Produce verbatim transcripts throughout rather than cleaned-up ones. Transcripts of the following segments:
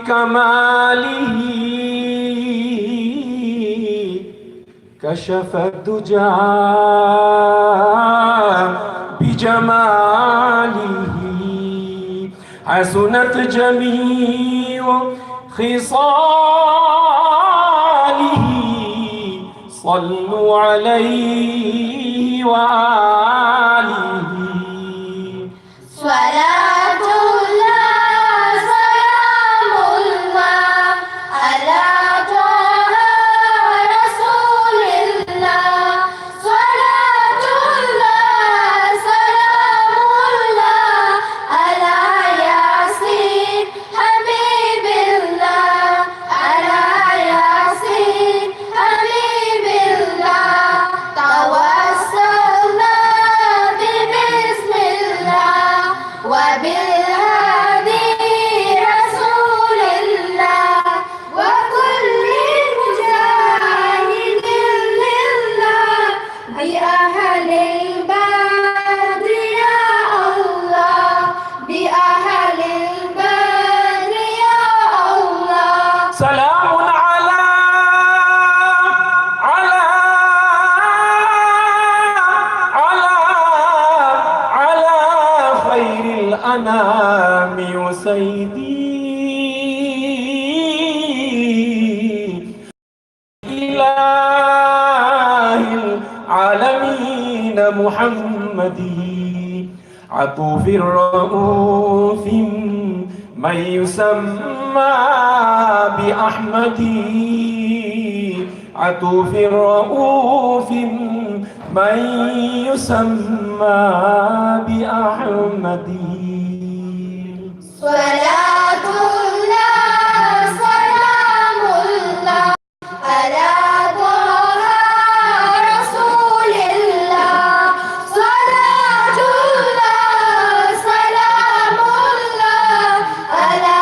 كماله كشف الدجى بجماله، حسنت جميع خصاله، صلوا عليه وآله. صلاة الله سلام الله على طه رسول الله. صلاة الله سلام الله على ياسين حبيب الله، على ياسين حبيب الله. توسلنا ببسم الله وبالهادي رسول الله وكل مجاهد لله. بأهل البدر يا الله، بأهل البدر يا الله. سلام على، على، على، على خير الأنام وسيدي إله العالمين محمد، عطوف رؤوف من يسمى بأحمد، عطوف رؤوف من يسمى بأحمد. صلاة الله سلام الله على طه رسول الله. صلاة الله سلام الله على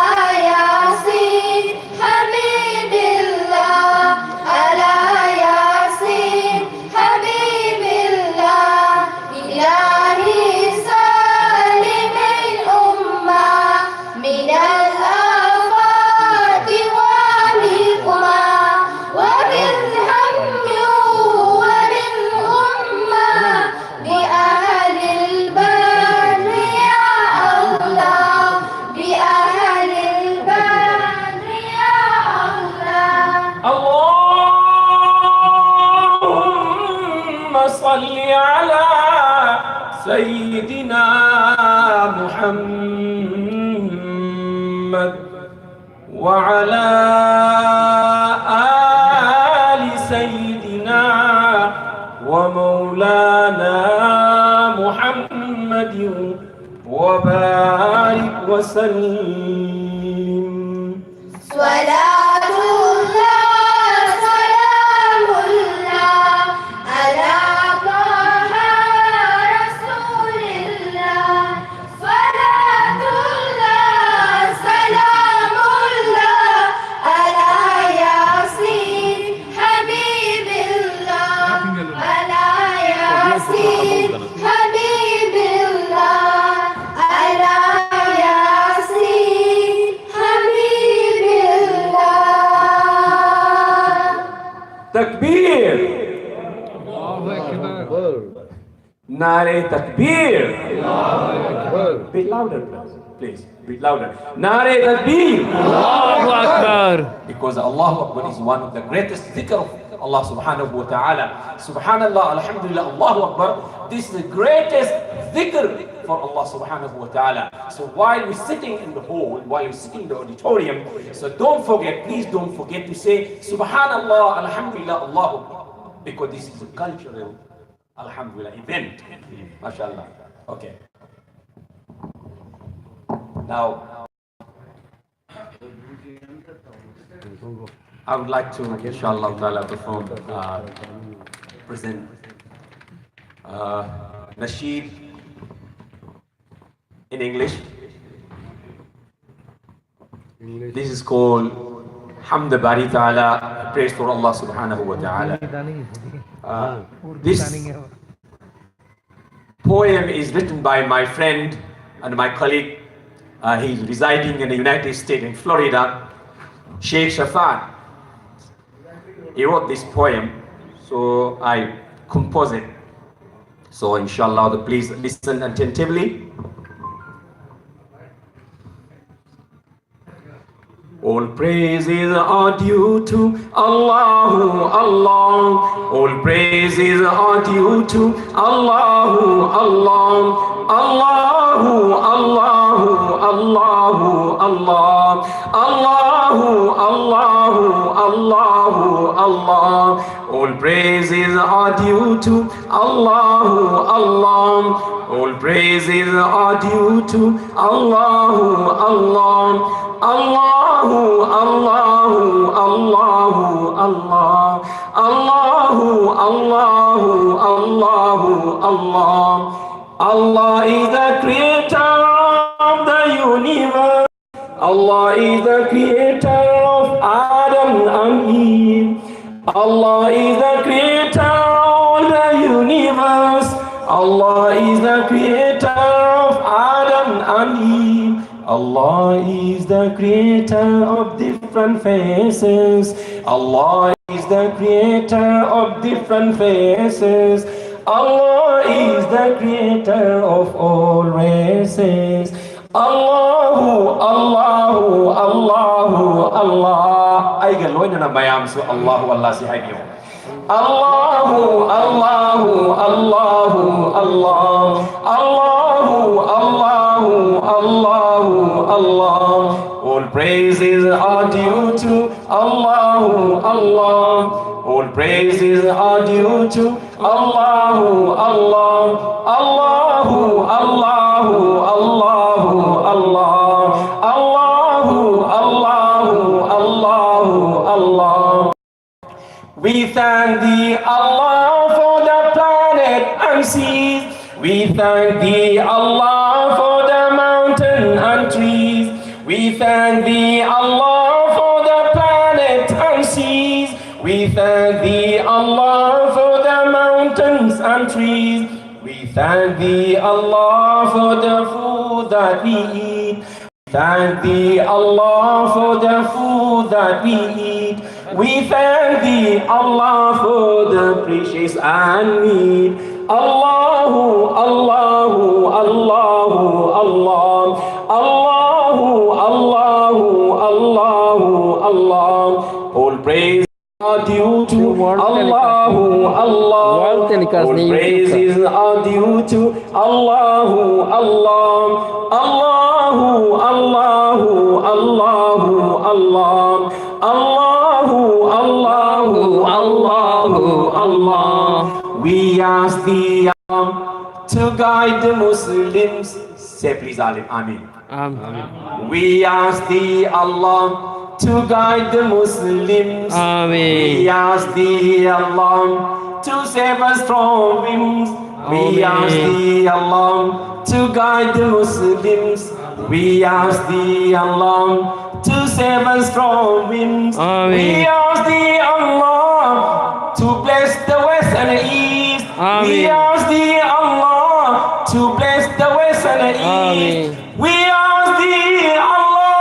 ياسين حبيب الله، على ياسين حبيب الله. إلهي صل سيدنا محمد وعلى آل سيدنا ومولانا محمد وبارك وسلم. صلاة الله سلام الله على طه رسول الله. صلاة الله سلام الله على ياسين حبيب الله. على ياسين حبيب الله. على ياسين حبيب الله. تكبير. الله أكبر. نعرہ تکبیر. Bit louder, please. Bit louder. نعرہ تکبیر. الله أكبر. Because Allahu Akbar is one of the greatest dhikr of Allah subhanahu wa ta'ala. Subhanallah, Alhamdulillah, Allahu Akbar. This is the greatest dhikr for Allah subhanahu wa ta'ala. So while we're sitting in the hall, while you're sitting in the auditorium, so don't forget, please don't forget to say Subhanallah, Alhamdulillah, Allahu Akbar. Because this is a cultural, Alhamdulillah, event. MashaAllah. Okay. Now, I would like to, inshallah ta'ala, perform, uh, present, uh, nasheed in English. This is called Hamd Bari Ta'ala, praise for Allah subhanahu wa ta'ala. Uh, this poem is written by my friend and my colleague. Uh, he's residing in the United States in Florida, Sheikh Shafan. He wrote this poem, so I composed it. So, inshallah, the, please listen attentively. All praises are due to Allahu Allah. All praises are due to Allahu Allah. Allahu, Allahu, Allahu, Allah. Allahu, Allahu, Allahu, Allah. All praises are due to Allahu Allah. All praises are due to Allahu Allah. Allahu, Allahu, Allahu, Allah. Allahu, Allahu, Allahu, Allah. Allah is the creator of the universe. Allah is the creator of Adam and Eve. Allah is the creator of the universe. Allah is the creator of Adam and Eve. Allah is the creator of different faces. Allah is the creator of different faces. Allah is the creator of all races. Allahu, Allahu, Allahu, Allah. ꯑꯩꯒ ꯂꯣꯏꯅꯅ ꯃꯌꯥꯝꯁꯨ Allahu Allah ꯁꯤ ꯍꯥꯏꯕꯤꯌꯨ. Allahu, Allahu, Allahu, Allah. Allahu, Allahu, Allahu, Allah. All praises are due to Allahu Allah. All praises are due to Allahu Allah. Allahu, Allahu, Allahu, Allah. Allahu, Allahu, Allahu, Allah. We thank thee, Allah, for the planet and seas. We thank thee, Allah, for the mountain and trees. We thank thee, Allah, for the planet and seas. We thank thee, Allah, for the mountains and trees. We thank thee, Allah, for the food that we eat. Thank thee, Allah, for the food that we eat. We thank thee, Allah, for the precious and meat. Allahu, Allahu, Allahu, Allah. Allahu, Allahu, Allah. Allah. All praise are due to Allahu Allah. All praises are due to Allahu Allah. Allahu, Allahu, Allahu, Allah. Allahu, Allahu, Allahu, Allah. We ask the Allah to guide the Muslims. Say please, Alim. Ameen. Amin. We ask the Allah to guide the Muslims. Amin. We ask the Allah to save us from him. We ask the Allah to guide the Muslims. We ask the Allah to save us from him. Amin. We ask the Allah to bless the West and the East. Amin. We ask the Allah to bless the West and the East. Amin. We ask the Allah,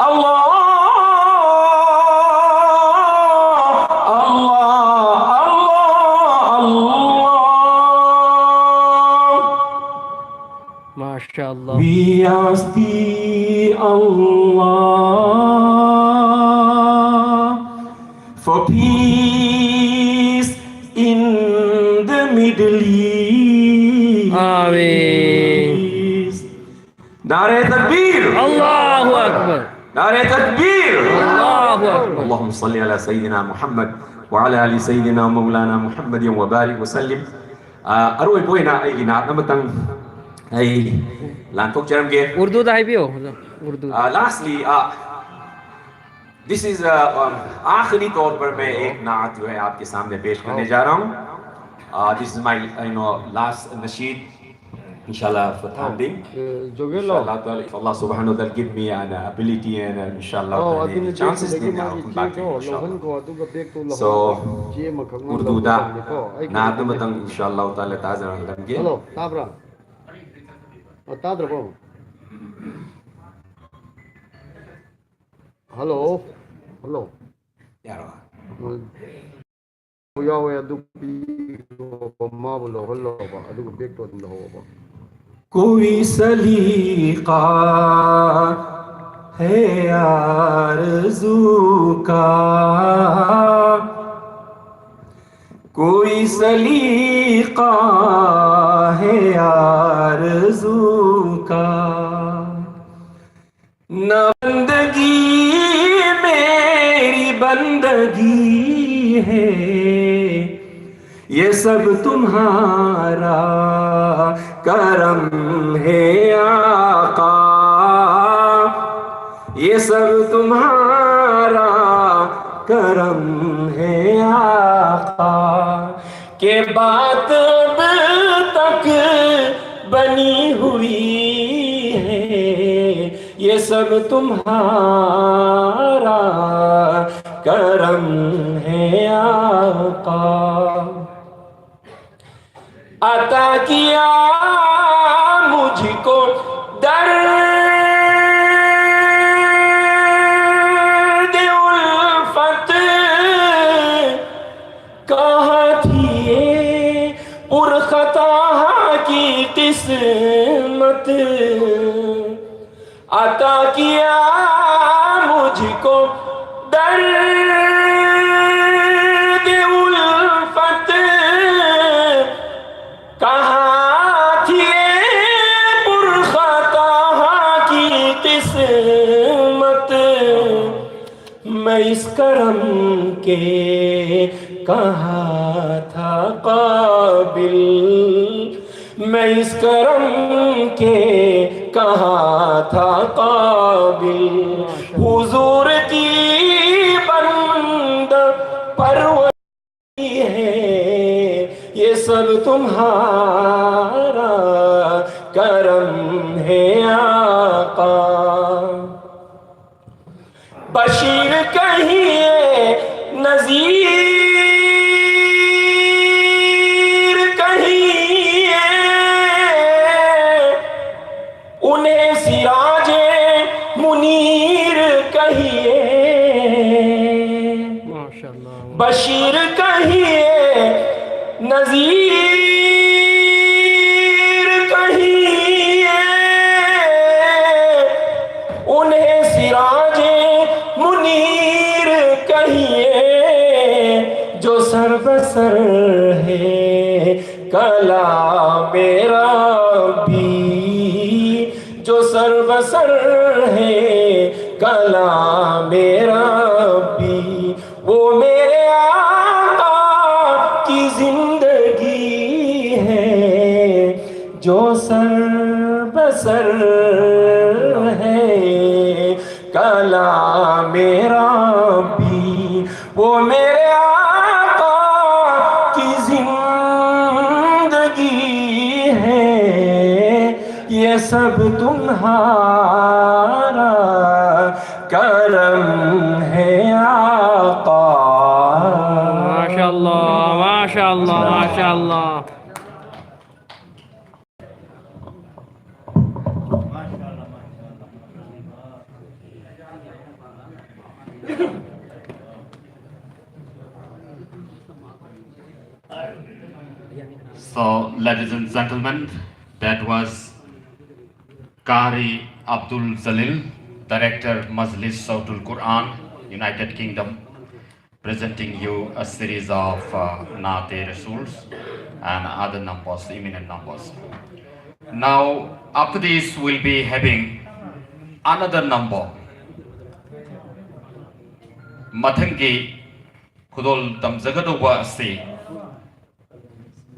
Allah, Allah, Allah, Allah. MashaAllah. We ask the Allah for peace in the Middle East. Ameen. Nare Takbir. Allahu Akbar. Nare Takbir. Allahu Akbar. اللهم صل على سيدنا محمد وعلى آل سيدنا مولانا محمد وبارك وسلم. ꯑ, ꯑꯔꯣꯏꯕ ꯑꯣꯏꯅ ꯑꯩꯒꯤ ꯅꯥꯠ ꯑꯃꯇꯪ ꯑꯩ ꯂꯥꯟꯊꯣꯛꯆꯔꯝꯒꯦ꯫ Urdu ꯗ ꯍꯥꯏꯕꯤꯌꯣ꯫ Urdu. Uh, lastly, uh, this is uh, um, आखिरी तौर पर मैं एक नात जो है आपके सामने पेश करने जा रहा हूँ। Uh, this is my, you know, last nasheed, inshallah, for time being. जोगेलो Inshallah, ta'ala, if Allah subhanahu wa ta'ala give me an ability and uh, inshallah, ꯑꯧ ta'ala, any ꯑꯗꯨꯅ chances, ꯕꯦꯛꯇꯨꯗꯒꯤ then I'll ꯃꯥꯒꯤ come back ꯆꯦꯗꯣ to you, inshallah. ꯂꯧꯍꯟꯈꯣ ꯑꯗꯨꯒ ꯕꯦꯛꯇꯨ So, ꯆꯦ ꯑꯃꯈꯛ Urdu ꯗ ꯅꯪ ꯅꯥꯠ ꯑꯃꯇꯪ inshallah ta'ala ꯇꯥꯖꯔꯛꯂꯒꯦ꯫ ꯍꯜꯂꯣ ꯇꯥꯕ꯭ꯔꯥ? ꯑ, ꯇꯥꯗ꯭ꯔꯕꯣ? ꯍꯜꯂꯣ ꯍꯜꯂꯣ ꯌꯥꯔꯕ? ꯎꯝ꯫ ꯌꯥꯎꯋꯦ ꯑꯗꯨ ꯄꯤꯈ꯭ꯔꯣ ꯃꯥꯕꯨ ꯂꯧꯍꯜꯂꯣꯕ ꯑꯗꯨꯒ ꯕꯦꯛꯇꯣ ꯑꯗꯨꯝ ꯂꯧꯍꯧꯕ꯫ کوئی سلیقہ ہے آرزو کا، کوئی سلیقہ ہے آرزو کا، نہ بندگی میری بندگی ہے، یہ سب تمہارا کرم ہے آقا، یہ سب تمہارا کرم ہے آقا، کہ بات اب تک بنی ہوئی ہے، یہ سب تمہارا کرم ہے آقا۔ عطا کیا مجھ کو درد الفت، کہاں تھی یہ پرخطا کی قسمت؟ عطا کیا مجھ کو درد الفت، کہاں تھی یہ پرخطا کی قسمت؟ میں اس کرم کے کہاں تھا قابل، میں اس کرم کے کہاں تھا قابل؟ حضور کی بندہ پروری ہے، یہ سب تمہارا کرم ہے آقا۔ بشیر کہیے، نذیر کہیے، انہیں سراج منیر کہیے۔ بشیر کہیے، نذیر کہیے، سر ہے کلام ربی، جو سر بسر ہے کلام ربی، وہ میرے آقا کی زندگی ہے، جو سر بسر ہے کلام ربی، وہ میرے آقا کی زندگی ہے، یہ سب تمہارا کرم ہے آقا۔ ما شاء الله، ما شاء الله، ما شاء الله. So, ladies and gentlemen, that was Qari Abdul Jalil, Director Majlis Sautul Quran, United Kingdom, presenting you a series of uh, Naate Rasools and other numbers, eminent numbers. Now, after this, we'll be having another number. ꯃꯊꯪꯒꯤ ꯈꯨꯗꯣꯜ ꯇꯝꯖꯒꯗꯧꯕ ꯑꯁꯤ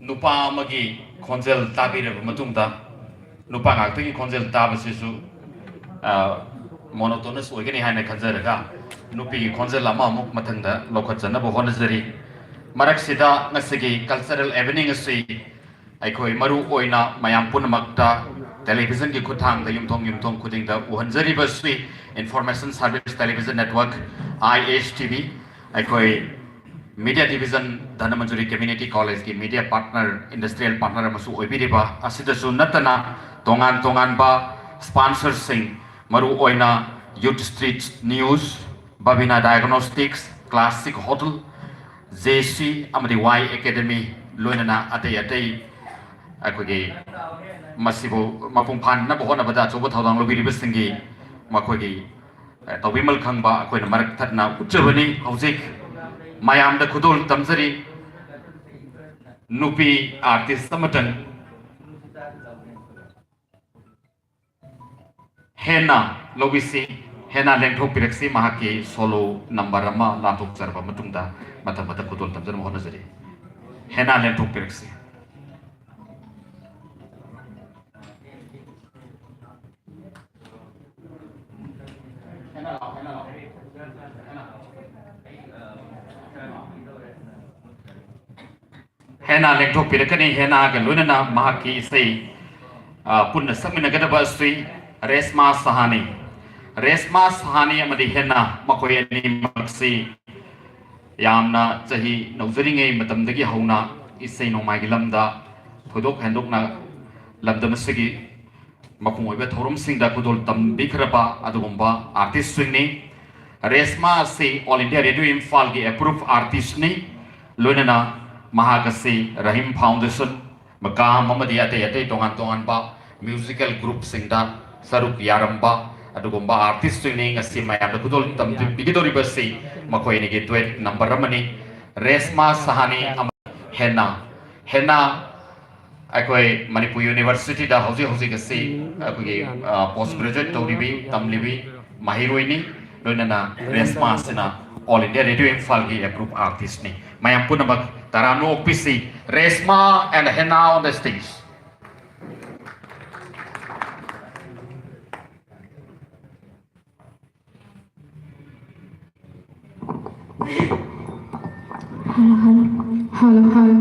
ꯅꯨꯄꯥ ꯑꯃꯒꯤ ꯈꯣꯟꯖꯦꯜ ꯇꯥꯕꯤꯔꯕ ꯃꯇꯨꯡꯗ, ꯅꯨꯄꯥ ꯉꯥꯛꯇꯒꯤ ꯈꯣꯟꯖꯦꯜ ꯇꯥꯕꯁꯤꯁꯨ ꯃꯣꯅꯣꯇꯣꯅꯁ ꯑꯣꯏꯒꯅꯤ ꯍꯥꯏꯅ ꯈꯟꯖꯔꯒ, ꯅꯨꯄꯤꯒꯤ ꯈꯣꯟꯖꯦꯜ ꯑꯃ ꯑꯃꯨꯛ ꯃꯊꯪꯗ ꯂꯧꯈꯠꯆꯅꯕ ꯍꯣꯠꯅꯖꯔꯤ꯫ ꯃꯔꯛꯁꯤꯗ ꯉꯁꯤꯒꯤ cultural evening ꯑꯁꯤ ꯑꯩꯈꯣꯏ ꯃꯔꯨ ꯑꯣꯏꯅ ꯃꯌꯥꯝ ꯄꯨꯝꯅꯃꯛꯇ ꯇꯦꯂꯤꯚꯤꯖꯟꯒꯤ ꯈꯨꯠꯊꯥꯡꯗ ꯌꯨꯝꯊꯣꯡ ꯌꯨꯝꯊꯣꯡ ꯈꯨꯗꯤꯡꯗ ꯎꯍꯟꯖꯔꯤꯕꯁꯤ Information Service Television Network, I S T V, ꯑꯩꯈꯣꯏ Media Division, Dhanamanjuri Community Collegeꯀꯤ media partner, industrial partner ꯑꯃꯁꯨ ꯑꯣꯏꯕꯤꯔꯤꯕ ꯑꯁꯤꯗꯁꯨ ꯅꯠꯇꯅ ꯇꯣꯉꯥꯟ ꯇꯣꯉꯥꯟꯕ sponsorꯁꯤꯡ, ꯃꯔꯨ ꯑꯣꯏꯅ Youth Street News, Babina Diagnostics, Classic Hotel, J C ꯑꯃꯗꯤ Y Academy, ꯂꯣꯏꯅꯅ ꯑꯇꯩ ꯑꯇꯩ ꯑꯩꯈꯣꯏꯒꯤ ꯃꯁꯤꯕꯨ ꯃꯄꯨꯡ ꯐꯥꯍꯟꯅꯕ ꯍꯣꯠꯅꯕꯗ ꯑꯆꯧꯕ ꯊꯧꯗꯥꯡ ꯂꯧꯕꯤꯔꯤꯕꯁꯤꯡꯒꯤ ꯃꯈꯣꯏꯒꯤ, ꯑ, ꯇꯧꯕꯤꯃꯜ ꯈꯪꯕ ꯑꯩꯈꯣꯏꯅ ꯃꯔꯛ ꯊꯠꯅ ꯎꯠꯆꯕꯅꯤ꯫ ꯍꯧꯖꯤꯛ ꯃꯌꯥꯝꯗ ꯈꯨꯗꯣꯜ ꯇꯝꯖꯔꯤ꯫ ꯅꯨꯄꯤ artist ꯑꯃꯇꯪ ꯍꯦꯟꯅ ꯂꯧꯕꯤꯁꯤ, ꯍꯦꯟꯅ ꯂꯦꯡꯊꯣꯛꯄꯤꯔꯛꯁꯤ꯫ ꯃꯍꯥꯛꯀꯤ solo number ꯑꯃ ꯂꯥꯟꯊꯣꯛꯆꯔꯕ ꯃꯇꯨꯡꯗ ꯃꯊꯪ ꯃꯊꯪ ꯈꯨꯗꯣꯜ ꯇꯝꯖꯅꯕ ꯍꯣꯠꯅꯖꯔꯤ꯫ ꯍꯦꯟꯅ ꯂꯦꯡꯊꯣꯛꯄꯤꯔꯛꯁꯤ꯫ ꯍꯦꯟꯅ ꯂꯦꯡꯊꯣꯛꯄꯤꯔꯛꯀꯅꯤ꯫ ꯍꯦꯟꯅꯒ ꯂꯣꯏꯅꯅ ꯃꯍꯥꯛꯀꯤ ꯏꯁꯩ, ꯑ, ꯄꯨꯟꯅ ꯁꯛꯃꯤꯟꯅꯒꯗꯕ ꯑꯁꯤ ꯔꯦꯁꯃꯥ ꯁꯍꯥꯅꯤ꯫ ꯔꯦꯁꯃꯥ ꯁꯍꯥꯅꯤ ꯑꯃꯗꯤ ꯍꯦꯟꯅ ꯃꯈꯣꯏ ꯑꯅꯤꯃꯛꯁꯤ ꯌꯥꯝꯅ ꯆꯍꯤ ꯅꯧꯖꯔꯤꯉꯩ ꯃꯇꯝꯗꯒꯤ ꯍꯧꯅ ꯏꯁꯩ ꯅꯣꯡꯃꯥꯏꯒꯤ ꯂꯝꯗ ꯊꯣꯏꯗꯣꯛ ꯍꯦꯟꯗꯣꯛꯅ ꯂꯝꯗꯝ ꯑꯁꯤꯒꯤ ꯃꯄꯨꯡ ꯑꯣꯏꯕ ꯊꯧꯔꯝꯁꯤꯡꯗ ꯈꯨꯗꯣꯜ ꯇꯝꯕꯤꯈ꯭ꯔꯕ ꯑꯗꯨꯒꯨꯝꯕ artistꯁꯤꯡꯅꯤ꯫ ꯔꯦꯁꯃꯥ ꯑꯁꯤ All India Radio ꯏꯝꯐꯥꯜꯒꯤ approved artistꯅꯤ꯫ ꯂꯣꯏꯅꯅ ꯃꯍꯥꯛ ꯑꯁꯤ ꯔꯍꯤꯝ Foundation, ꯃꯀꯥꯝ ꯑꯃꯗꯤ ꯑꯇꯩ ꯑꯇꯩ ꯇꯣꯉꯥꯟ ꯇꯣꯉꯥꯟꯕ musical groupꯁꯤꯡꯗ ꯁꯔꯨꯛ ꯌꯥꯔꯝꯕ ꯑꯗꯨꯒꯨꯝꯕ artistꯁꯤꯡꯅꯤ꯫ ꯉꯁꯤ ꯃꯌꯥꯝꯗ ꯈꯨꯗꯣꯜ ꯇꯝꯕꯤꯒꯗꯧꯔꯤꯕꯁꯤ ꯃꯈꯣꯏ ꯑꯅꯤꯒꯤ duet number ꯑꯃꯅꯤ꯫ ꯔꯦꯁꯃꯥ ꯁꯍꯥꯅꯤ ꯑꯃ-, ꯍꯦꯟꯅ, ꯍꯦꯟꯅ ꯑꯩꯈꯣꯏ ꯃꯅꯤꯄꯨꯔ Universityꯗ ꯍꯧꯖꯤꯛ ꯍꯧꯖꯤꯛ ꯑꯁꯤ ꯑꯩꯈꯣꯏꯒꯤ, ꯑ, post graduate ꯇꯧꯔꯤꯕꯤ, ꯇꯝꯂꯤꯕꯤ ꯃꯍꯩꯔꯣꯏꯅꯤ꯫ ꯂꯣꯏꯅꯅ ꯔꯦꯁꯃꯥ ꯑꯁꯤꯅ All India Radio ꯏꯝꯐꯥꯜꯒꯤ approved artistꯅꯤ꯫ ꯃꯌꯥꯝ ꯄꯨꯝꯅꯃꯛ ꯇꯔꯥꯝꯅ ꯑꯣꯛꯄꯤꯁꯤ꯫ Resma and Hena on the stage. Hello, hello. Hello, hello.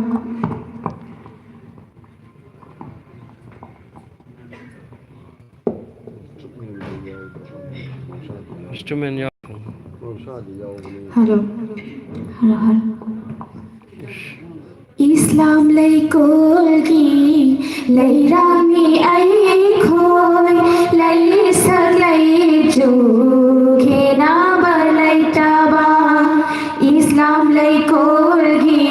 Instrument ꯌꯥꯎ-, hello. Hello, hello. ꯏꯁꯂꯥꯝ ꯂꯩꯀꯣꯜꯒꯤ ꯂꯩꯔꯥꯡꯅꯤ ꯑꯩꯈꯣꯏ, ꯂꯩꯁꯛ ꯂꯩꯆꯨ ꯈꯦꯅꯕ ꯂꯩꯇꯕ꯫ ꯏꯁꯂꯥꯝ ꯂꯩꯀꯣꯜꯒꯤ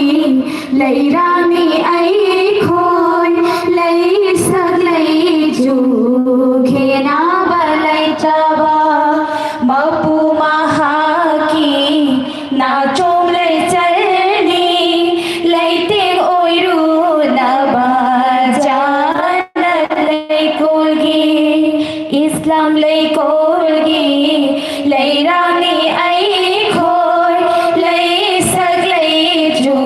ꯂꯩꯔꯥꯡꯅꯤ ꯑꯩꯈꯣꯏ, ꯂꯩꯁꯛ ꯂꯩꯆꯨ ꯈꯦꯅꯕ ꯂꯩꯇꯕ꯫ ꯃꯄꯨ ꯃꯍꯥꯛꯀꯤ ꯅꯥꯆꯣꯝ ꯂꯩꯆꯜꯅꯤ, ꯂꯩꯇꯦꯡ ꯑꯣꯏꯔꯨ ꯇꯝ ꯂꯩꯀꯣꯜꯒꯤ ꯂꯩꯔꯥꯡꯅꯤ ꯑꯩꯈꯣꯏ, ꯂꯩꯁꯛ ꯂꯩꯆꯨ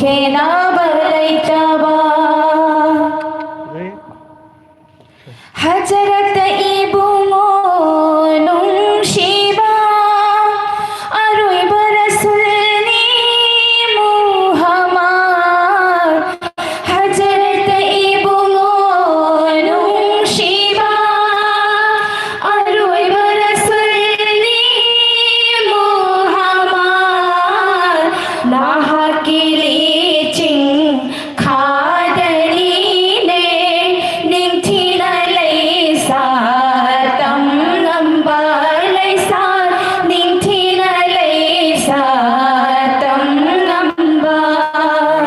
ꯈꯦꯅꯕ ꯂꯩꯇꯕ꯫ ꯍꯖꯔꯠ ꯏꯕꯨꯡꯉꯣ ꯅꯨꯡꯁꯤꯕ, ꯑꯔꯣꯏꯕ ꯔꯁꯨꯜꯅꯤ ꯃꯨꯍꯝꯃꯗ꯫ ꯍꯖꯔꯠ ꯏꯕꯨꯡꯉꯣ ꯅꯨꯡꯁꯤꯕ, ꯑꯔꯣꯏꯕ ꯔꯁꯨꯜꯅꯤ ꯃꯨꯍꯝꯃꯗ꯫ ꯅꯍꯥꯛꯀꯤ ꯂꯤꯆꯤꯡ ꯈꯥꯗꯅꯤꯅꯦ, ꯅꯤꯡꯊꯤꯅ ꯂꯩꯁꯥ ꯇꯝ ꯉꯝꯕ ꯂꯩꯁꯥ, ꯅꯤꯡꯊꯤꯅ ꯂꯩꯁꯥ ꯇꯝ ꯉꯝꯕ꯫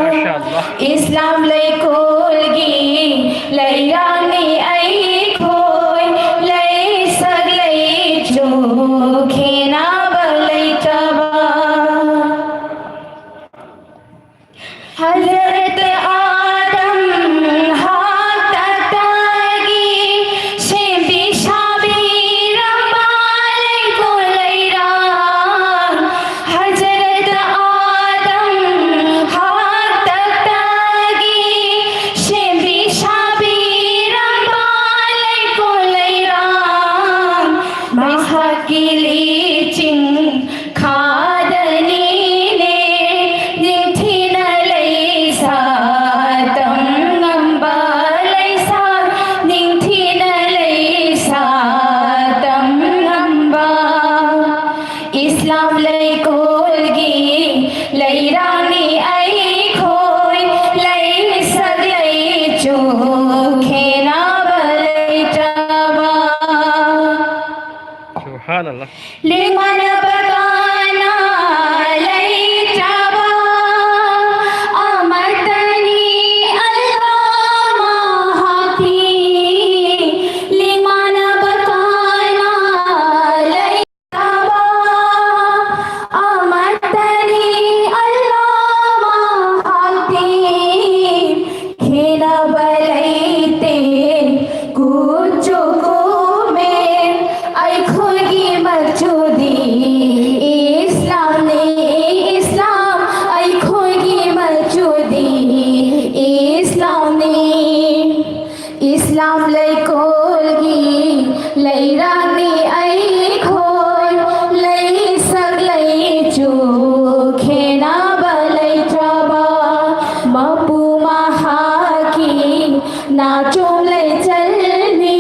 ꯃꯥꯁꯥ ꯑꯜꯂꯥꯍ꯫ ꯏꯁꯂꯥꯝ ꯂꯩꯀꯣꯜꯒꯤ ꯂꯩꯔꯥꯡꯅꯤ ꯑꯩꯈꯣꯏ, ꯂꯩꯁꯛ ꯂꯩꯆꯨ ꯈꯦꯅꯕ ꯂꯩꯇꯕ꯫ ꯍꯖꯔꯠ ꯑꯥꯗꯝ ꯍꯥꯛꯇꯛꯇꯒꯤ ꯁꯦꯝꯕꯤ ꯁꯥꯕꯤꯔꯝꯕ ꯂꯩꯀꯣꯜ ꯂꯩꯔꯥꯡ꯫ ꯍꯖꯔꯠ ꯑꯥꯗꯝ ꯍꯥꯛꯇꯛꯇꯒꯤ ꯁꯦꯝꯕꯤ ꯁꯥꯕꯤꯔꯝꯕ ꯂꯩꯀꯣꯜ ꯂꯩꯔꯥꯡ꯫ ꯃꯍꯥꯛꯀꯤ ꯂꯤꯆꯤꯡ ꯈꯥꯗꯅꯤꯅꯦ, ꯅꯤꯡꯊꯤꯅ ꯂꯩꯁꯥ ꯇꯝ ꯉꯝꯕ ꯂꯩꯁꯥ, ꯅꯤꯡꯊꯤꯅ ꯂꯩꯁꯥ ꯇꯝ ꯉꯝꯕ꯫ ꯏꯁꯂꯥꯝ ꯂꯩꯀꯣꯜꯒꯤ ꯂꯩꯔꯥꯡꯅꯤ ꯑꯩꯈꯣꯏ, ꯂꯩꯁꯛ ꯂꯩꯆꯨ ꯈꯦꯅꯕ ꯂꯩꯇ꯭ꯔꯕ꯫ ꯁꯨꯕꯍꯥꯅꯜꯂꯥꯍ꯫ ꯂꯦꯡꯃꯥꯟꯅꯕ ꯀꯅꯥ ꯂꯩꯇ꯭ꯔꯕ ꯑꯃꯠꯇꯅꯤ ꯑꯜꯂꯥꯍ ꯃꯍꯥꯛꯇꯤ꯫ ꯂꯦꯡꯃꯥꯟꯅꯕ ꯀꯅꯥ ꯂꯩꯇ꯭ꯔꯕ ꯑꯃꯠꯇꯅꯤ ꯑꯜꯂꯥꯍ ꯃꯍꯥꯛꯇꯤ꯫ ꯈꯦꯅꯕ ꯂꯩꯇꯦ ꯀꯨꯆꯨ ꯀꯨꯃꯦꯜ ꯌꯥꯝ ꯂꯩꯀꯣꯜꯒꯤ ꯂꯩꯔꯥꯡꯅꯤ ꯑꯩꯈꯣꯏ, ꯂꯩꯁꯛ ꯂꯩꯆꯨ ꯈꯦꯅꯕ ꯂꯩꯇ꯭ꯔꯕ, ꯃꯄꯨ ꯃꯍꯥꯛꯀꯤ ꯅꯥꯆꯣꯝ ꯂꯩꯆꯜꯅꯤ,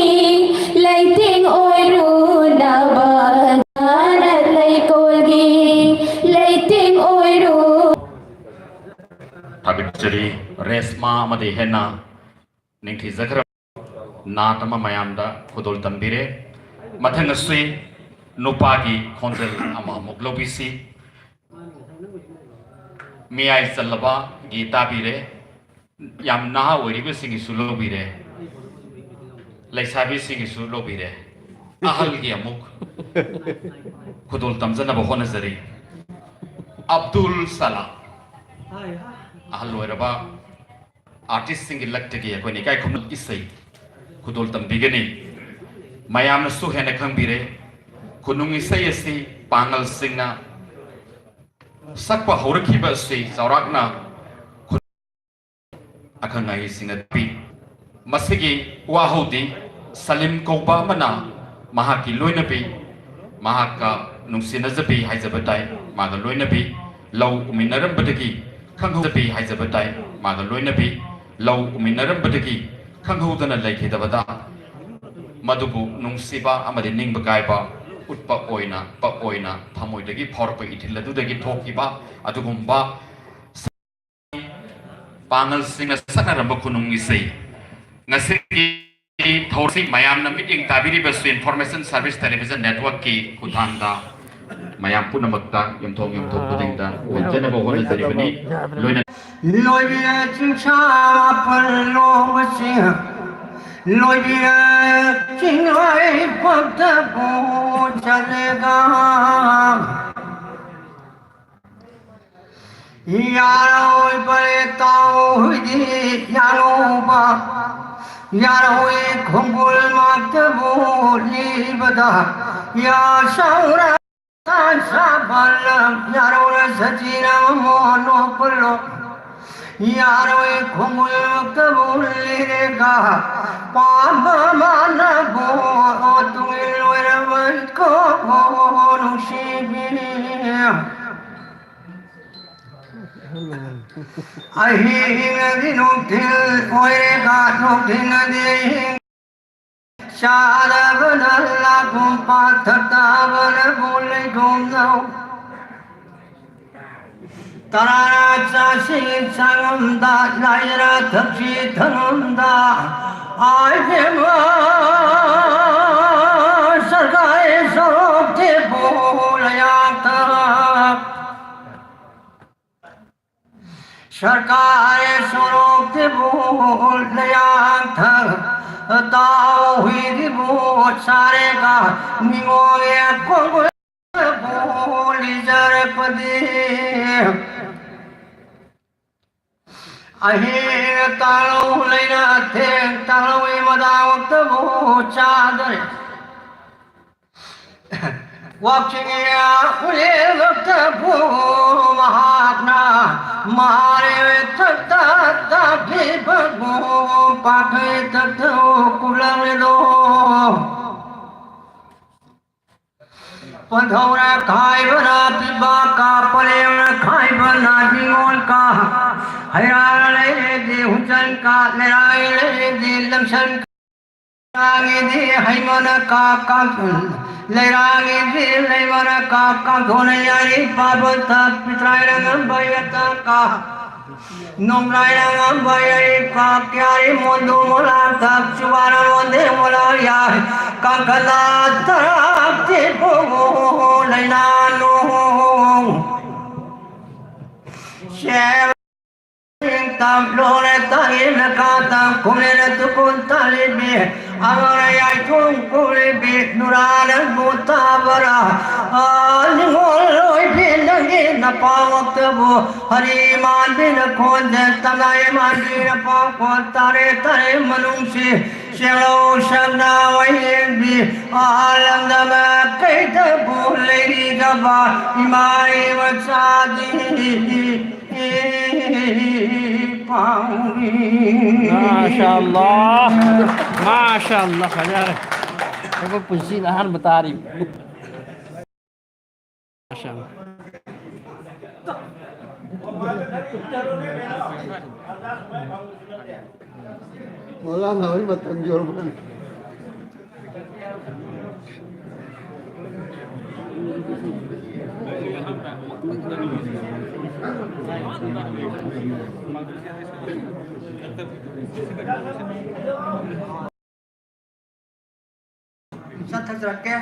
ꯂꯩꯇꯦꯡ ꯑꯣꯏꯔꯨꯅꯕ ꯂꯩꯀꯣꯜꯒꯤ ꯂꯩꯇꯦꯡ ꯑꯣꯏꯔꯨ꯫ ꯊꯥꯒꯠꯆꯔꯤ꯫ ꯔꯦꯁꯃꯥ ꯑꯃꯗꯤ ꯍꯦꯟꯅ ꯅꯤꯡꯊꯤꯖꯈ꯭ꯔꯕ ꯅꯥꯠ ꯑꯃ ꯃꯌꯥꯝꯗ ꯈꯨꯗꯣꯜ ꯇꯝꯕꯤꯔꯦ꯫ ꯃꯊꯪ ꯑꯁꯤ ꯅꯨꯄꯥꯒꯤ ꯈꯣꯟꯖꯦꯜ ꯑꯃ ꯑꯃꯨꯛ ꯂꯧꯕꯤꯁꯤ꯫ ꯃꯤꯌꯥꯏ ꯆꯜꯂꯕꯒꯤ ꯇꯥꯕꯤꯔꯦ꯫ ꯌꯥꯝ ꯅꯍꯥ ꯑꯣꯏꯔꯤꯕꯁꯤꯡꯒꯤꯁꯨ ꯂꯧꯕꯤꯔꯦ꯫ ꯂꯩꯁꯥꯕꯤꯁꯤꯡꯒꯤꯁꯨ ꯂꯧꯕꯤꯔꯦ꯫ ꯑꯍꯜꯒꯤ ꯑꯃꯨꯛ ꯈꯨꯗꯣꯜ ꯇꯝꯖꯅꯕ ꯍꯣꯠꯅꯖꯔꯤ꯫ ꯑꯕꯗꯨꯜ ꯁꯂꯥꯝ꯫ ꯑꯍꯜ ꯑꯣꯏꯔꯕ ꯑꯥꯔꯇꯤꯁꯁꯤꯡꯒꯤ ꯂꯛꯇꯒꯤ ꯑꯩꯈꯣꯏꯅ ꯏꯀꯥꯏ ꯈꯨꯝꯅꯕ ꯏꯁꯩ ꯈꯨꯗꯣꯜ ꯇꯝꯕꯤꯒꯅꯤ꯫ ꯃꯌꯥꯝꯅꯁꯨ ꯍꯦꯟꯅ ꯈꯪꯕꯤꯔꯦ, ꯈꯨꯅꯨꯡ ꯏꯁꯩ ꯑꯁꯤ ꯄꯥꯡꯒꯜꯁꯤꯡꯅ ꯁꯛꯄ ꯍꯧꯔꯛꯈꯤꯕ ꯑꯁꯤ ꯆꯥꯎꯔꯥꯛꯅ ꯑꯈꯪ ꯑꯍꯩꯁꯤꯡꯅ ꯇꯥꯛꯄꯤ꯫ ꯃꯁꯤꯒꯤ ꯋꯥꯍꯧꯗꯤ ꯁꯂꯤꯝ ꯀꯧꯕ ꯑꯃꯅ ꯃꯍꯥꯛꯀꯤ ꯂꯣꯏꯅꯕꯤ, ꯃꯍꯥꯛꯀ ꯅꯨꯡꯁꯤꯅꯖꯕꯤ ꯍꯥꯏꯖꯕ ꯇꯥꯏ, ꯃꯥꯒ ꯂꯣꯏꯅꯕꯤ ꯂꯧ ꯎꯃꯤꯟꯅꯔꯝꯕꯗꯒꯤ ꯈꯪꯍꯧꯗꯕꯤ ꯍꯥꯏꯖꯕ ꯇꯥꯏ, ꯃꯥꯒ ꯂꯣꯏꯅꯕꯤ ꯂꯧ ꯎꯃꯤꯟꯅꯔꯝꯕꯗꯒꯤ ꯈꯪꯍꯧꯗꯅ ꯂꯩꯈꯤꯗꯕꯗ, ꯃꯗꯨꯕꯨ ꯅꯨꯡꯁꯤꯕ ꯑꯃꯗꯤ ꯅꯤꯡꯕ ꯀꯥꯏꯕ ꯎꯠꯄ ꯑꯣꯏꯅ, ꯄ ꯑꯣꯏꯅ ꯊꯃꯣꯏꯗꯒꯤ ꯐꯥꯎꯔꯛꯄ ꯏꯊꯤꯜ ꯑꯗꯨꯗꯒꯤ ꯊꯣꯛꯈꯤꯕ ꯑꯗꯨꯒꯨꯝꯕ ꯄꯥꯡꯒꯜꯁꯤꯡꯅ ꯁꯛꯅꯔꯝꯕ ꯈꯨꯅꯨꯡ ꯏꯁꯩ꯫ ꯉꯁꯤꯒꯤ ꯊꯧꯔꯝꯁꯤ ꯃꯌꯥꯝꯅ ꯃꯤꯠꯌꯦꯡ ꯇꯥꯕꯤꯔꯤꯕꯁꯨ Information Service Television Networkꯀꯤ ꯈꯨꯠꯊꯥꯡꯗ ꯃꯌꯥꯝ ꯄꯨꯝꯅꯃꯛꯇ ꯌꯨꯝꯊꯣꯡ ꯌꯨꯝꯊꯣꯡ ꯈꯨꯗꯤꯡꯗ ꯎꯍꯟꯖꯅꯕ ꯍꯣꯠꯅꯖꯔꯤꯕꯅꯤ꯫ ꯂꯣꯏꯅ ꯂꯣꯏꯕꯤꯔ ꯆꯤꯡꯁꯥ ꯃꯥꯄꯜ ꯂꯣꯡꯕꯁꯤꯡ, ꯂꯣꯏꯕꯤꯔ ꯆꯤꯡꯂꯣꯏ ꯄꯛꯇꯕꯨ ꯆꯠꯂꯦꯒ꯫ ꯌꯥꯔꯣꯏ ꯄꯔꯦ ꯇꯥꯎ ꯍꯨꯏꯗꯤ ꯌꯥꯅꯧꯕ, ꯌꯥꯔꯣꯏ ꯈꯣꯡꯒꯨꯜ ꯃꯥꯛꯇꯕꯨ ꯂꯤꯕꯗ, ꯌꯥ ꯁꯧꯔ ꯁꯥꯕꯜ ꯌꯥꯔꯣꯏ ꯁꯖꯤꯅ ꯃꯣꯅꯣ ꯄꯨꯜꯂꯣ꯫ ꯌꯥꯔꯣꯏ ꯈꯣꯡꯒꯨꯜꯃꯛꯇꯕꯨ ꯂꯤꯔꯒ ꯄꯥꯝꯕ ꯃꯥꯅꯕꯨ ꯇꯨꯡꯏꯜ ꯑꯣꯏꯔꯕ ꯏꯀꯣ ꯅꯨꯡꯁꯤꯕꯤ꯫ ꯑꯍꯤꯡ ꯑꯗꯤ ꯅꯨꯡꯊꯤꯜ ꯑꯣꯏꯔꯒ ꯅꯨꯡꯊꯤꯜ ꯑꯗꯤ ꯑꯍꯤꯡ ꯆꯥꯗꯕꯅ ꯂꯥꯛꯀꯨꯝ ꯄꯥꯊꯛꯇꯕꯅꯕꯨ ꯂꯩꯒꯨꯝꯅꯧ꯫ ꯇꯔꯥ ꯆꯥꯁꯤ ꯆꯥꯉꯝꯗ ꯂꯥꯏꯔ ꯊꯛꯁꯤ ꯊꯛꯉꯝꯗ ꯑꯥꯏꯕꯦꯝꯃ ꯁꯔꯀꯥꯔ ꯁꯣꯔꯣꯛꯇꯤꯕꯨ ꯂꯌꯥꯊꯛ ꯁꯔꯀꯥꯔ ꯁꯣꯔꯣꯛꯇꯤꯕꯨ ꯂꯌꯥꯊꯛ ꯇꯥꯎ ꯍꯨꯏꯗꯤꯕꯨ ꯆꯥꯔꯦꯒ ꯅꯤꯉꯣꯜ ꯈꯣꯡꯒꯨꯜꯕꯨ ꯂꯤꯖꯔꯛꯄꯗꯤ ꯑꯍꯤꯡ ꯇꯥꯂꯧ ꯂꯩꯅ ꯊꯦꯡ ꯇꯥꯂꯧ ꯃꯗꯥꯃꯛꯇꯕꯨ ꯆꯥꯗꯔꯦ꯫ ꯋꯥꯛꯆꯤꯡ ꯎꯂꯦꯜꯂꯛꯇꯕꯨ ꯃꯍꯥꯛꯅ ꯃꯍꯥꯔꯦ ꯊꯛꯇ ꯇꯥꯕꯤꯕꯕꯨ ꯄꯥꯈꯩ ꯊꯛꯇ ꯀꯨꯂꯪꯂꯤꯗꯣ꯫ ꯄꯟꯊꯧꯅ ꯈꯥꯏꯕꯅ ꯄꯤꯕꯥꯛꯀ ꯄꯂꯦꯝꯅ ꯈꯥꯏꯕꯅ ꯅꯤꯉꯣꯜꯀ ꯍꯩꯔꯥꯡ ꯂꯩꯔꯦꯗꯤ ꯍꯨꯆꯟꯀ ꯂꯩꯔꯥꯡ ꯂꯩꯔꯦꯗꯤ ꯂꯝꯁꯟ ꯂꯩꯔꯥꯡꯒꯤꯗꯤ ꯍꯩꯃꯅ ꯀꯥ ꯀꯥ ꯂꯩꯔꯥꯡꯒꯤꯗꯤ ꯂꯩꯃꯅ ꯀꯥ ꯀꯥꯡꯊꯣꯟꯅ ꯌꯥꯔꯤ ꯄꯥꯕ ꯊꯛ ꯄꯤꯇ꯭ꯔꯥꯏꯅ ꯉꯝꯕ ꯌꯥꯇ ꯀꯥ ꯅꯣꯡꯂꯥꯏꯅ ꯉꯝꯕ ꯌꯥꯔꯤ ꯀꯥ ꯀꯌꯥꯔꯤ ꯃꯣꯟꯗꯨ ꯃꯣꯂꯥ ꯊꯛ ꯆꯨꯕꯥꯅ ꯃꯣꯟꯗꯦ ꯃꯣꯂꯥ ꯌꯥꯏ ꯀꯥꯡꯈꯠꯂ ꯇꯔꯥꯛꯇꯤ ꯄꯣꯒꯣ ꯂꯩꯅꯥ ꯅꯣꯡ ꯁꯦꯝ ꯇꯥꯝꯂꯣꯅ ꯇꯥꯏꯅ ꯀꯥꯇꯥ ꯀꯨꯂꯦꯅ ꯇꯨꯀꯨꯟ ꯇꯥꯂꯤꯕꯤ ꯑꯃꯔ ꯌꯥꯏꯊꯣꯡ ꯀꯨꯂꯤꯕꯤ ꯅꯨꯔꯥꯅ ꯃꯨꯇꯥꯕꯔ ꯅꯤꯉꯣꯜ ꯑꯣꯏꯕꯤ ꯅꯪꯒꯤ ꯅꯄꯥꯃꯛꯇꯕꯨ ꯍꯔꯤ ꯃꯥꯟꯕꯤꯅ ꯈꯣꯟꯖꯦꯜ ꯇꯝꯅꯥꯏ ꯃꯥꯟꯕꯤꯅ ꯄꯥꯎ ꯈꯣꯟ ꯇꯥꯔꯦ ꯇꯥꯔꯦ ꯃꯅꯨꯡꯁꯤ ꯆꯦꯜꯂꯧ ꯁꯅꯥ ꯋꯥꯌꯦꯟꯕꯤ, ꯑꯥ ꯂꯝꯗꯝ ꯀꯩꯊꯦꯜꯕꯨ ꯂꯩꯔꯤꯗꯕ ꯏꯃꯥ ꯃꯆꯥꯗꯤ ꯄꯥꯎꯏ꯫ ꯃꯥꯁꯥ ꯑꯜꯂꯥ꯫ ꯃꯥꯁꯥ ꯑꯜꯂꯥ꯫ ꯐꯖꯔꯦ꯫ ꯑꯩꯈꯣꯏ ꯄꯨꯟꯁꯤꯗ ꯑꯍꯥꯟꯕ ꯇꯥꯔꯤ꯫ ꯃꯥꯁꯥ ꯑꯜꯂꯥ꯫ ꯃꯧꯂꯥꯅꯥ ꯍꯣꯏ ꯃꯇꯝꯒꯤ ꯑꯣꯏꯔꯝꯒꯅꯤ꯫ ꯆꯠꯊꯖꯔꯛꯀꯦ꯫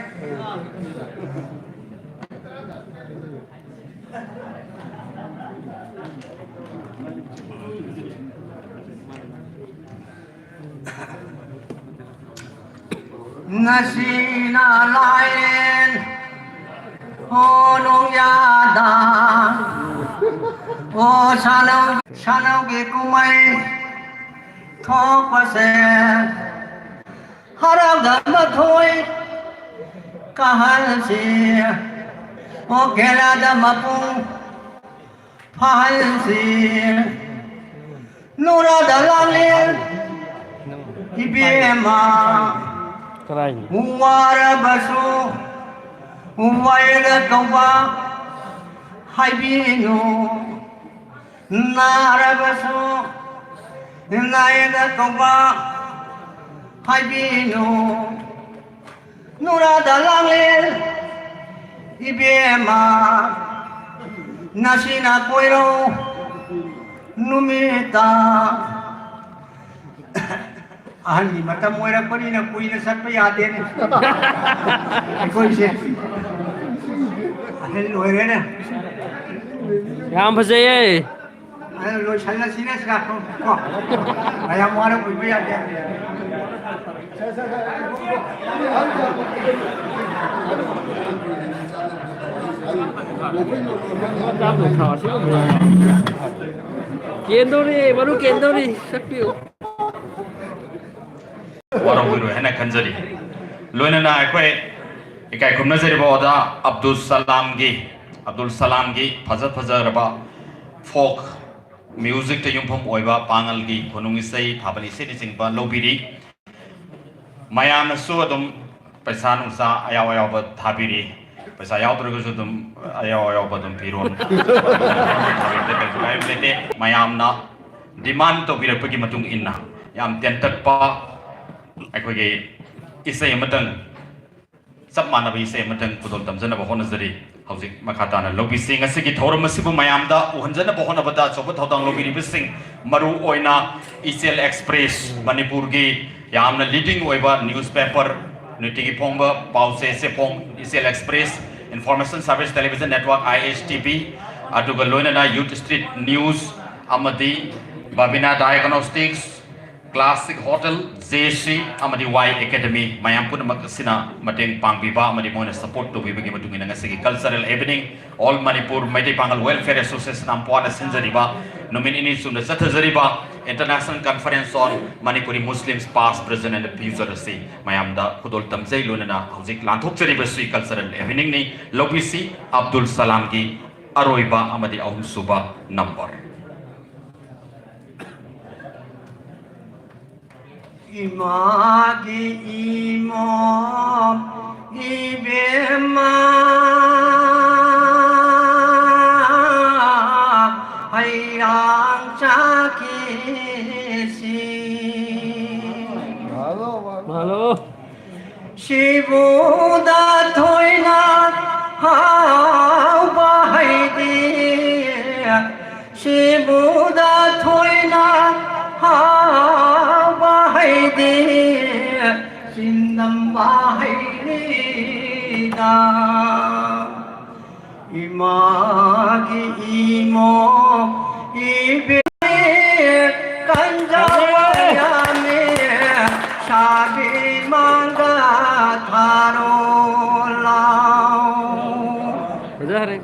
ꯉꯁꯤꯅ ꯂꯥꯏꯔꯦꯟ, ꯍꯣ ꯅꯣꯡꯌꯥꯗ, ꯑꯣ ꯁꯥꯟꯅꯧ, ꯁꯥꯟꯅꯧꯒꯤ ꯀꯨꯝꯍꯩ ꯊꯣꯛꯄꯁꯦ, ꯍꯔꯥꯎꯗ ꯃꯊꯣꯏ ꯀꯥꯍꯜꯁꯤ, ꯑꯣ ꯈꯦꯂꯥꯗ ꯃꯄꯨꯡ ꯐꯥꯍꯟꯁꯤ꯫ ꯅꯨꯔꯥꯗ ꯂꯥꯡꯂꯦꯟ ꯏꯕꯦꯝꯃ, ꯀꯗꯥꯏꯅꯣ? ꯋꯥꯔꯕꯁꯨ ꯋꯥꯌꯦꯜ ꯀꯧꯕ ꯍꯥꯏꯕꯤꯅꯨ, ꯅꯥꯔꯕꯁꯨ ꯅꯥꯌꯦꯜ ꯀꯧꯕ ꯍꯥꯏꯕꯤꯅꯨ꯫ ꯅꯨꯔꯥꯗ ꯂꯥꯡꯂꯦꯟ ꯏꯕꯦꯝꯃ, ꯅꯁꯤꯅ ꯀꯣꯏꯔꯧ ꯅꯨꯃꯤꯠꯇ꯫ ꯑꯍꯟꯒꯤ ꯃꯇꯝ ꯑꯣꯏꯔꯛꯄꯅꯤꯅ ꯀꯨꯏꯅ ꯆꯠꯄ ꯌꯥꯗꯦꯅꯦ꯫ ꯑꯩꯈꯣꯏꯁꯦ ꯑꯍꯜ ꯑꯣꯏꯔꯦꯅꯦ꯫ ꯌꯥꯝ ꯐꯖꯩꯌꯦ꯫ ꯑꯗꯨ ꯂꯣꯏꯁꯜꯂꯁꯤꯅꯦ ꯁꯤꯗ, ꯀꯣ? ꯃꯌꯥꯝ ꯋꯥꯔꯧꯕꯤꯕ ꯌꯥꯗꯦ꯫ ꯀꯦꯟꯗꯧꯔꯤ, ꯃꯔꯨ ꯀꯦꯟꯗꯧꯔꯤ, ꯆꯠꯄꯤꯌꯨ꯫ ꯋꯥꯔꯧꯕꯤꯔꯣꯏ ꯍꯥꯏꯅ ꯈꯟꯖꯔꯤ꯫ ꯂꯣꯏꯅꯅ ꯑꯩꯈꯣꯏ ꯏꯀꯥꯏ ꯈꯨꯝꯅꯖꯔꯤꯕ ꯑꯣꯖꯥ ꯑꯕꯗꯨꯜ ꯁꯂꯥꯝꯒꯤ, ꯑꯕꯗꯨꯜ ꯁꯂꯥꯝꯒꯤ ꯐꯖ ꯐꯖꯔꯕ ꯐꯣꯛ ꯃ꯭ꯌꯨꯖꯤꯛꯇ ꯌꯨꯝꯐꯝ ꯑꯣꯏꯕ ꯄꯥꯉꯜꯒꯤ ꯈꯨꯅꯨꯡ ꯏꯁꯩ, ꯊꯥꯕꯜ ꯏꯁꯩꯅꯆꯤꯡꯕ ꯂꯧꯕꯤꯔꯤ꯫ ꯃꯌꯥꯝꯅꯁꯨ ꯑꯗꯨꯝ ꯄꯩꯁꯥ ꯅꯨꯡꯁꯥ ꯑꯌꯥꯎ ꯑꯌꯥꯎꯕ ꯊꯥꯕꯤꯔꯤ꯫ ꯄꯩꯁꯥ ꯌꯥꯎꯗ꯭ꯔꯒꯁꯨ ꯑꯗꯨꯝ ꯑꯌꯥꯎ ꯑꯌꯥꯎꯕ ꯑꯗꯨꯝ ꯄꯤꯔꯣ꯫ ꯀꯩꯁꯨ ꯀꯥꯏꯕ ꯂꯩꯇꯦ꯫ ꯃꯌꯥꯝꯅ ꯗꯤꯃꯥꯟ ꯇꯧꯕꯤꯔꯛꯄꯒꯤ ꯃꯇꯨꯡ ꯏꯟꯅ ꯌꯥꯝ ꯇꯦꯟꯇꯛꯄ ꯑꯩꯈꯣꯏꯒꯤ ꯏꯁꯩ ꯑꯃꯇꯪ, ꯆꯞ ꯃꯥꯟꯅꯕ ꯏꯁꯩ ꯑꯃꯇꯪ ꯈꯨꯗꯣꯜ ꯇꯝꯖꯅꯕ ꯍꯣꯠꯅꯖꯔꯤ꯫ ꯍꯧꯖꯤꯛ ꯃꯈꯥ ꯇꯥꯅ ꯂꯧꯕꯤꯁꯤ꯫ ꯉꯁꯤꯒꯤ ꯊꯧꯔꯝ ꯑꯁꯤꯕꯨ ꯃꯌꯥꯝꯗ ꯎꯍꯟꯖꯅꯕ ꯍꯣꯠꯅꯕꯗ ꯑꯆꯧꯕ ꯊꯧꯗꯥꯡ ꯂꯧꯕꯤꯔꯤꯕꯁꯤꯡ, ꯃꯔꯨ ꯑꯣꯏꯅ ꯏꯆꯦꯜ ꯑꯦꯛꯁꯄ꯭ꯔꯦꯁ, ꯃꯅꯤꯄꯨꯔꯒꯤ ꯌꯥꯝꯅ ꯂꯤꯗꯤꯡ ꯑꯣꯏꯕ ꯅ꯭ꯌꯨꯁꯄꯦꯄꯔ, ꯅꯨꯡꯇꯤꯒꯤ ꯐꯣꯡꯕ ꯄꯥꯎ ꯆꯦ ꯆꯦꯐꯣꯡ Ichel express, information service television network, I S T V, ꯑꯗꯨꯒ ꯂꯣꯏꯅꯅ ꯌꯨꯠ ꯁ꯭ꯇ꯭ꯔꯤꯠ ꯅ꯭ꯌꯨꯁ ꯑꯃꯗꯤ Babina diagnostics, classic hotel, J C ꯑꯃꯗꯤ ꯋꯥꯏ ꯑꯦꯀꯥꯗꯃꯤ ꯃꯌꯥꯝ ꯄꯨꯝꯅꯃꯛ ꯑꯁꯤꯅ ꯃꯇꯦꯡ ꯄꯥꯡꯕꯤꯕ ꯑꯃꯗꯤ ꯃꯣꯏꯅ ꯁꯄꯣꯔꯠ ꯇꯧꯕꯤꯕꯒꯤ ꯃꯇꯨꯡ ꯏꯟꯅ ꯉꯁꯤꯒꯤ cultural evening all Manipur Meitei Pangal welfare association ꯑꯝꯄꯣꯛꯅ ꯁꯤꯟꯖꯔꯤꯕ ꯅꯨꯃꯤꯠ ꯅꯤꯅꯤ ꯆꯨꯝꯅ ꯆꯠꯊꯖꯔꯤꯕ International Conference on Manipuri Muslims Past, Present and Future ꯑꯁꯤ ꯃꯌꯥꯝꯗ ꯈꯨꯗꯣꯜ ꯇꯝꯖꯩ꯫ ꯂꯣꯏꯅꯅ ꯍꯧꯖꯤꯛ ꯂꯥꯟꯊꯣꯛꯆꯔꯤꯕꯁꯤ ꯀꯜꯆꯔꯦꯜ ꯏꯚꯤꯅꯤꯡꯅꯤ꯫ ꯂꯧꯕꯤꯁꯤ ꯑꯕꯗꯨꯜ ꯁꯂꯥꯝꯒꯤ ꯑꯔꯣꯏꯕ ꯑꯃꯗꯤ ꯑꯍꯨꯝꯁꯨꯕ ꯅꯝꯕꯔ꯫ ꯏꯃꯥꯒꯤ ꯏꯃꯣꯝ ꯏꯕꯦꯝꯃ ꯍꯩꯔꯥꯡ ꯆꯥꯈꯤꯁꯤ꯫ ꯍꯜꯂꯣ꯫ ꯁꯤꯕꯨꯗ ꯊꯣꯏꯅ ꯍꯥꯎꯕ ꯍꯩꯗꯤ, ꯁꯤꯕꯨꯗ ꯊꯣꯏꯅ ꯍꯥꯎꯕ ꯍꯩꯗꯤ, ꯆꯤꯟꯗꯝꯕ ꯍꯩꯅꯤꯗ꯫ ꯏꯃꯥꯒꯤ ꯏꯃꯣ ꯏꯕꯦ ꯀꯟꯖꯥ ꯌꯥꯃꯦ ꯁꯥꯕꯤ ꯃꯥꯡꯒ ꯊꯥꯔꯣ ꯂꯥꯎ꯫ ꯐꯖꯔꯦ꯫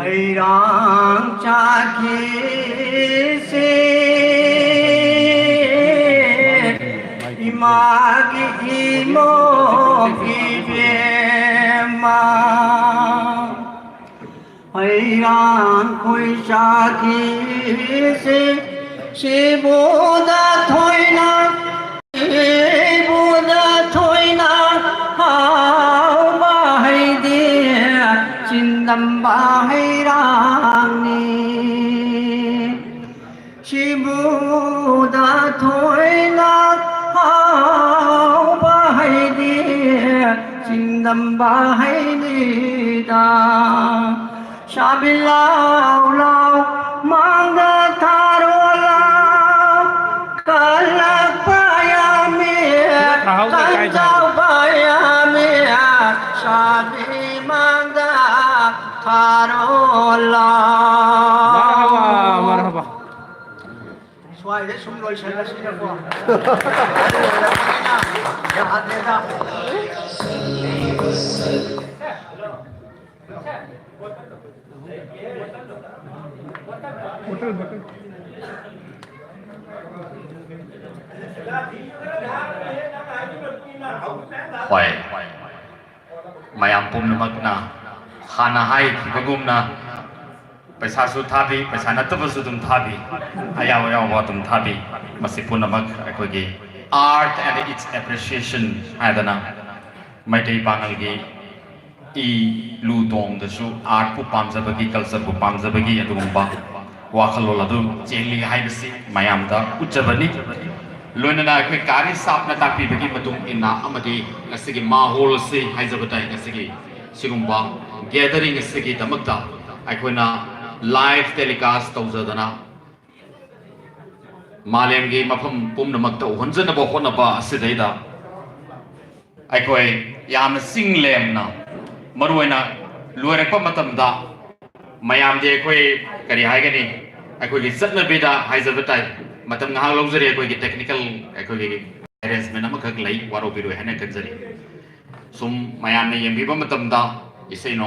ꯍꯩꯔꯥꯡ ꯆꯥꯈꯤꯁꯤ꯫ ꯃꯥꯒꯤ ꯏꯃꯣꯝ ꯏꯕꯦꯝꯃ, ꯍꯩꯔꯥꯡꯈꯣꯏ ꯆꯥꯈꯤꯁꯦ, ꯁꯤꯕꯨꯗ ꯊꯣꯏꯅ, ꯁꯤꯕꯨꯗ ꯊꯣꯏꯅ ꯍꯥꯎꯕ ꯍꯩꯗꯤ, ꯆꯤꯟꯗꯝꯕ ꯍꯩꯔꯥꯡꯅꯤ꯫ ꯁꯤꯕꯨꯗ ꯊꯣꯏꯅ ꯍꯥꯎꯕ ꯍꯩꯗꯤ, ꯆꯤꯡꯗꯝꯕ ꯍꯩꯅꯤꯗ꯫ ꯁꯥꯕꯤ ꯂꯥꯎ ꯂꯥꯎ ꯃꯥꯡꯗ ꯊꯥꯔꯣ ꯂꯥꯎ, ꯀꯜꯂꯛꯄ ꯌꯥꯝꯃꯤ, ꯀꯟꯖꯥꯎꯕ ꯌꯥꯝꯃꯤ, ꯁꯥꯕꯤ ꯃꯥꯡꯗ ꯊꯥꯔꯣ ꯂꯥꯎ꯫ ꯃꯔꯍꯕꯥ, ꯃꯔꯍꯕꯥ꯫ ꯁ꯭ꯋꯥꯏꯗ ꯁꯨꯝ ꯂꯣꯏꯁꯜꯂꯁꯤꯅꯀꯣ꯫ ꯌꯥꯗꯦꯗ꯫ ꯍꯣꯏ꯫ ꯃꯌꯥꯝ ꯄꯨꯝꯅꯃꯛꯅ ꯍꯥꯟꯅ ꯍꯥꯏꯈꯤꯕꯒꯨꯝꯅ ꯄꯩꯁꯥꯁꯨ ꯊꯥꯕꯤ, ꯄꯩꯁꯥ ꯅꯠꯇꯕꯁꯨ ꯑꯗꯨꯝ ꯊꯥꯕꯤ, ꯑꯌꯥꯎ ꯑꯌꯥꯎꯕ ꯑꯗꯨꯝ ꯊꯥꯕꯤ꯫ ꯃꯁꯤ ꯄꯨꯝꯅꯃꯛ ꯑꯩꯈꯣꯏꯒꯤ Art and Its Appreciation ꯍꯥꯏꯗꯅ ꯃꯩꯇꯩ ꯄꯥꯉꯜꯒꯤ ꯏ ꯂꯨ ꯇꯣꯡꯗꯁꯨ artꯄꯨ ꯄꯥꯝꯖꯕꯒꯤ, cultureꯕꯨ ꯄꯥꯝꯖꯕꯒꯤ ꯑꯗꯨꯒꯨꯝꯕ ꯋꯥꯈꯜꯂꯣꯟ ꯑꯗꯨ ꯆꯦꯜꯂꯤ ꯍꯥꯏꯕꯁꯤ ꯃꯌꯥꯝꯗ ꯎꯠꯆꯕꯅꯤ꯫ ꯂꯣꯏꯅꯅ ꯑꯩꯈꯣꯏ ꯀꯥꯔꯤ ꯁꯥꯞꯅ ꯇꯥꯛꯄꯤꯕꯒꯤ ꯃꯇꯨꯡ ꯏꯟꯅ ꯑꯃꯗꯤ ꯉꯁꯤꯒꯤ ꯃꯥꯍꯣꯜ ꯑꯁꯤ ꯍꯥꯏꯖꯕ ꯇꯥꯏ, ꯉꯁꯤꯒꯤ ꯁꯤꯒꯨꯝꯕ gathering ꯑꯁꯤꯒꯤꯗꯃꯛꯇ ꯑꯩꯈꯣꯏꯅ live telecast ꯇꯧꯖꯗꯅ ꯃꯥꯂꯦꯝꯒꯤ ꯃꯐꯝ ꯄꯨꯝꯅꯃꯛꯇ ꯎꯍꯟꯖꯅꯕ ꯍꯣꯠꯅꯕ ꯑꯁꯤꯗꯩꯗ ꯑꯩꯈꯣꯏ ꯌꯥꯝꯅ ꯆꯤꯡ ꯂꯦꯝꯅ, ꯃꯔꯨꯑꯣꯏꯅ ꯂꯣꯏꯔꯛꯄ ꯃꯇꯝꯗ ꯃꯌꯥꯝꯗꯤ ꯑꯩꯈꯣꯏ ꯀꯔꯤ ꯍꯥꯏꯒꯅꯤ, ꯑꯩꯈꯣꯏꯒꯤ ꯆꯠꯅꯕꯤꯗ ꯍꯥꯏꯖꯕ ꯇꯥꯏ꯫ ꯃꯇꯝ ꯉꯥꯏꯍꯥꯛ ꯂꯧꯖꯔꯤ, ꯑꯩꯈꯣꯏꯒꯤ technical ꯑꯩꯈꯣꯏꯒꯤ arrangement ꯑꯃꯈꯛ ꯂꯩ, ꯋꯥꯔꯧꯕꯤꯔꯣꯏ ꯍꯥꯏꯅ ꯈꯟꯖꯔꯤ꯫ ꯁꯨꯝ ꯃꯌꯥꯝꯅ ꯌꯦꯡꯕꯤꯕ ꯃꯇꯝꯗ ꯏꯁꯩ ꯅꯣꯡ